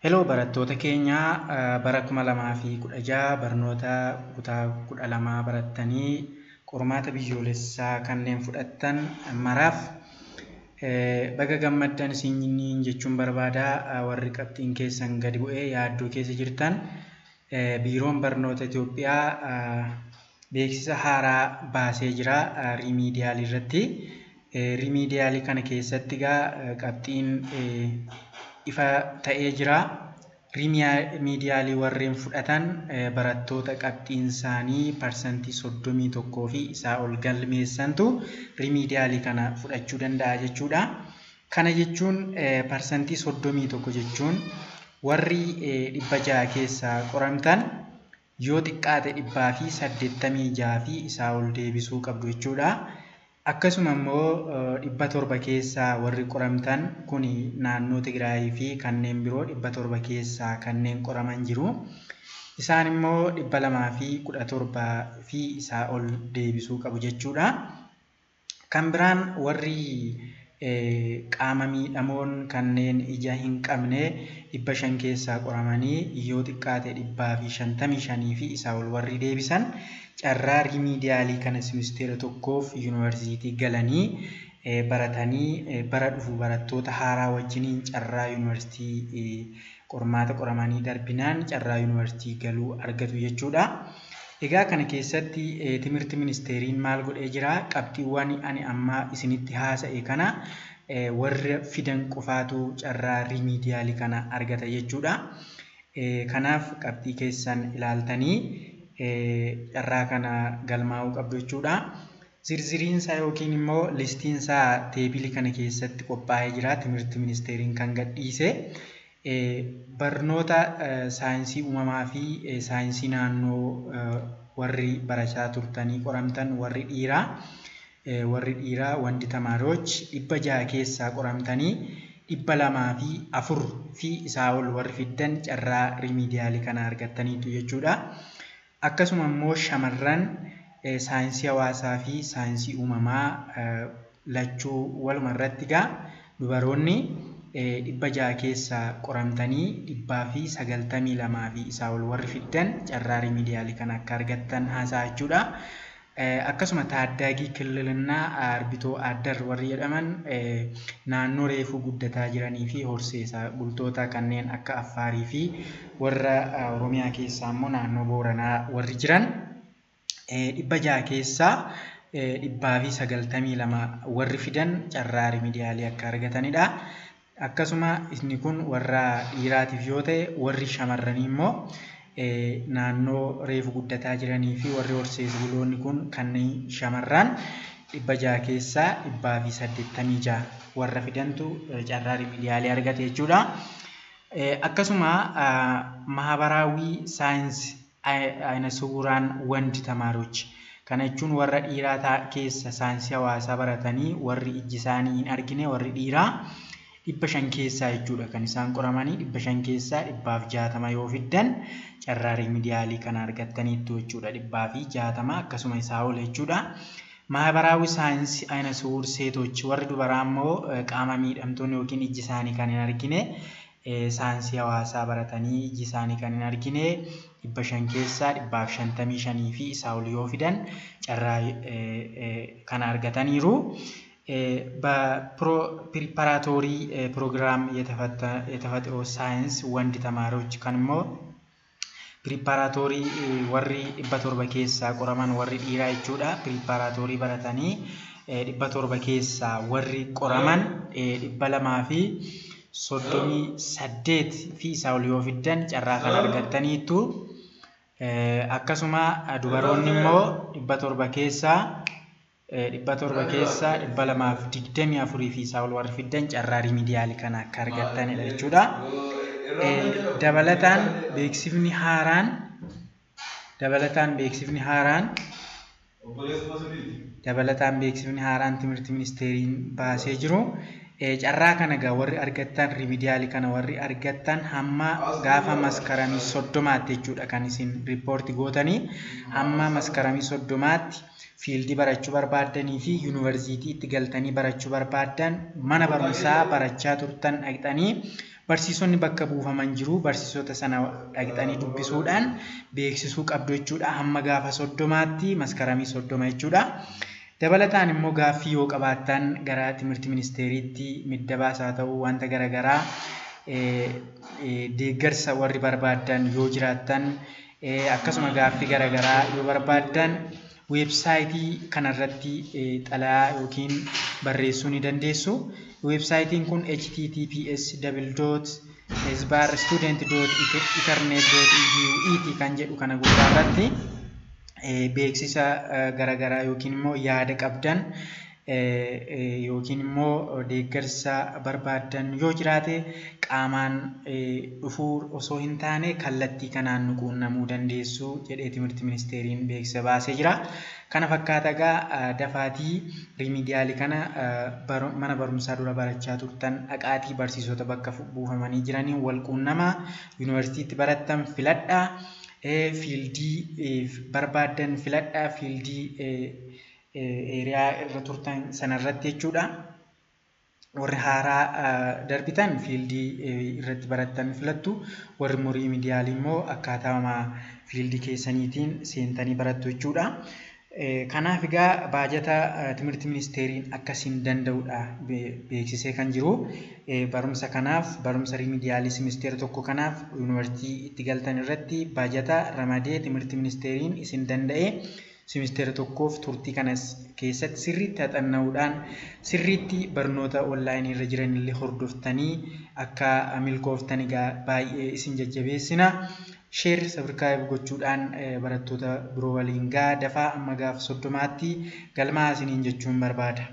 Hello barattoota keenya, bara 2016 barnoota kutaa 12 barattanii qormaata biyyoolessaa kanneen fudhattan maraaf baga gammaddan isiniin jechuun barbaada. Warri qabxiin keessan gadi bu'ee yaaddoo keessa jirtan, Biiroon Barnoota Itoophiyaa beeksisa haaraa baasee jira remedialii irratti. Remedialii kana keessatti egaa qabxiin ifa ta'ee jira. Remedialii warreen fudhatan barattoota qabxiin isaanii 31% fi isaa ol galmeessantu remedialii kana fudhachuu danda'a jechuudha. Kana jechuun, 31% jechuun, warri 600 keessaa qoramtan yoo xiqqaate 186 fi isaa ol deebisuu qabdu jechuudha. Akkasuma immoo 700 keessaa warri qoramtan kun, naannoo Tigraayii fi kanneen biroo 700 keessaa kanneen qoraman jiru. Isaan immoo 217 fi isaa ol deebisuu qabu jechuudha. Kan biraan, warri qaama miidhamoon kanneen ija hin qabne 500 keessaa qoramanii yoo xiqqaate 155 fi isaa ol warri deebisan carraa remedialii kana simisteera tokkoof yuunivarsiitii galanii baratanii bara dhufu barattoota haaraa wajjiniin carraa yuunivarsiitii qormaata qoramanii darbinaan carraa yuunivarsiitii galuu argatu jechuudha. Egaa kana keessatti timirti ministeeriin maal godhee jira? Qabxiiwwan ani amma isinitti haasa'e kana warra fidan qofaatu carraa remedialii kana argata jechuudha. Kanaaf qabxii keessan ilaaltanii carraa kana galmaa'uu qabdu jechuudha. Zirziriinsaa yookiin immoo listiinsaa tableii kana keessatti qophaa'ee jira, timirti ministeeriin kan gadhiise. Barnoota saayinsii uumamaa fi saayinsii naannoo warri barachaa turtanii qoramtan, warri dhiiraa ወንድ ተማሪዎች 600 keessaa qoramtanii 204 fi isaa ol warri fiddan carraa remedialii kana argattaniitu jechuudha. Akkasuma immoo shamarran saayinsii hawaasaa fi saayinsii uumamaa lachuu waluma irratti gaa dubaroonni 600 keessaa qoramtanii 192 fi isaa ol warri fiddan carraa remedialii kana akka argattan haasa'a jechuudha. Akkasuma ታዳጊ ክልልና አርብቶ አደር warri jedhaman, naannoo reefuu guddataa jiranii fi horsiisa bultoota kanneen akka Affaarii fi warra Oromiyaa keessaa immoo naannoo Booranaa warri jiran, 600 keessaa 192 warri fidan carraa remedialii akka argatanidha. Akkasuma inni kun warra dhiiraatiif yoo ta'e, warri shamarranii immoo naannoo reefu guddataa jiranii fi warri horsiise buloonni kun kanneen shamarran 600 keessaa 186 warra fidantu carraa remedialii argate jechuudha. Akkasuma ማህበራዊ ሳይንስ አይነ ስውራን ወንድ ተማሪዎች, kana jechuun warra dhiiraa keessa saayinsii hawaasaa baratanii warri ijji isaanii hin argine, warri dhiiraa 500 keessaa jechuudha kan isaan qoramanii, 500 keessaa 160 yoo fiddan carraa remedialii kana argattaniittu jechuudha, 160 akkasuma isaa ol jechuudha. ማህበራዊ ሳይንስ አይነ ስውር ሴቶች warri dubaraa immoo qaama miidhamtoonni yookiin ijji isaanii kan hin argine, saayinsii hawaasaa baratanii ijji isaanii kan hin argine, 500 keessaa 155 fi isaa ol yoo fidan carraa kana argataniiru. በ preparatory program የተፈጥሮ ሳይንስ ወንድ ተማሪዎች kan immoo preparatory warri 700 keessaa qoraman, warri dhiiraa jechuudha. Preparatory baratanii 700 keessaa warri qoraman 238 fi isaa ol yoo fiddan carraa kana argattaniitu. Akkasuma dubaroonni immoo 700 keessaa 224 fi isaa ol warri fiddan carraa remedialii kana akka argattanidha jechuudha. Dabalataan beeksifni haaraan timirti ministeeriin baasee jiru, carraa kana egaa warri argattan, remedialii kana warri argattan, hamma gaafa Maskaramii 30tti jechuudha kan isin reportii gootanii. Hamma Maskaramii 30tti fieldii barachuu barbaaddanii fi yuunivarsiitii itti galtanii barachuu barbaaddan, mana barumsaa barachaa turtan dhaqxanii Barsiisonni bakka buufaman jiru. Barsiisota sana dhaqxanii dubbisuudhaan beeksisuu qabdu jechuudha. Hamma gaafa 30tti, Maskaramii 30 jechuudha. Dabalataan immoo gaaffii yoo qabaattan gara Timirti Ministeeriitti middabaas haa ta'u, wanta garaagaraa deeggarsa warri barbaaddan yoo jiraattan, akkasuma gaaffii garaagaraa yoo barbaaddan, weebsaayitii kanarratti xalayaa yookiin barreessuu ni dandeessu. Weebsaayitiin kun https://student.ethernet.edu kan jedhu kana gubbaarratti beeksisa garaagaraa yookiin immoo yaada qabdan yookiin immoo deeggarsa barbaaddan yoo jiraate, qaamaan dhufuu osoo hin taane kallattii kanaan nu quunnamuu dandeessu jedhee Timirti Ministeeriin beeksisa baasee jira. Kana fakkaata egaa, dafaatii remedial kana mana barumsaa dura barachaa turtan dhaqaatii barsiisota bakka buufamanii jiraniin wal quunnamaa, yuunivarsiitiitti barattan filadhaa, field barbaaddan filadhaa, field area irra turtan sanarratti jechuudha. Warri haaraa darbitan field irratti barattan filattu. Warri immoo remedial immoo akkaataa field keessaniitiin seentanii barattu jechuudha. Kanaaf egaa baajata Timirti Ministeeriin akkasiin danda'udha beeksisee kan jiru. Barumsa kanaaf, barumsa remedial simisteera tokko kanaaf, yuunivarsiitii itti galtan irratti baajata ramadee Timirti Ministeeriin isin danda'e simisteera tokkoof turtii kana keessatti sirriitti haxanna'uudhaan, sirriitti barnoota online irra jiran illee hordoftanii akka milkooftan egaa baay'ee isin jajjabeessina. Share, subscribe gochuudhaan barattoota biroo waliin gaa, dafaa amma gaafa 30tti galmaa isiniin jechuun barbaada.